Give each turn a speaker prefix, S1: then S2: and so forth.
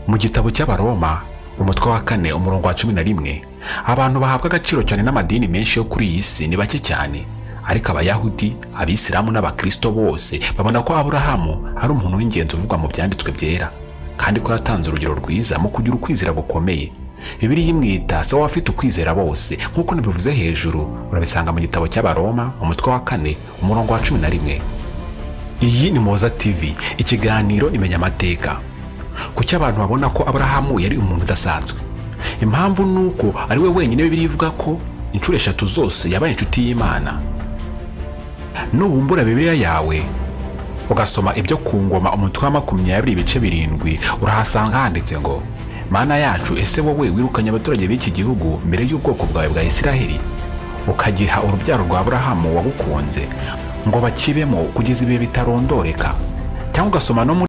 S1: Mu gitabo cy'Abaroma, umutwe wa 4, umurongo wa 11, abantu bahabwa agaciro cyane n'amadini menshi yo kuri iyi si ni bake cyane, ariko Abayahudi, Abisilamu n'Abakristo bose babona ko Aburahamu ari umuntu w'ingenzi uvugwa mu Byanditswe Byera, kandi ko yatanze urugero rwiza mu kugira ukwizera gukomeye. Bibiliya imwita se w'abafite ukwizera bose. Nk'uko nabivuze hejuru, urabisanga mu gitabo cy'Abaroma, umutwe wa 4, umurongo wa 11. Iyi ni Moza TV, ikiganiro Imenya Amateka. Kuki abantu babona ko Aburahamu yari umuntu udasanzwe? Impamvu ni uko ari we wenyine Bibiliya ivuga ko inshuro eshatu zose yabaye inshuti y'Imana. Nubumbura Bibiliya yawe ugasoma Ibyo ku Ngoma, umutwe wa 20, ibice 7, urahasanga handitse ngo: "Mana yacu, ese wowe wirukanye abaturage b'iki gihugu mbere y'ubwoko bwawe bwa Isiraheli, ukagiha urubyaro rwa Aburahamu wagukunze ngo bakibemo kugeza ibihe bitarondoreka?" Cyangwa ugasoma no muri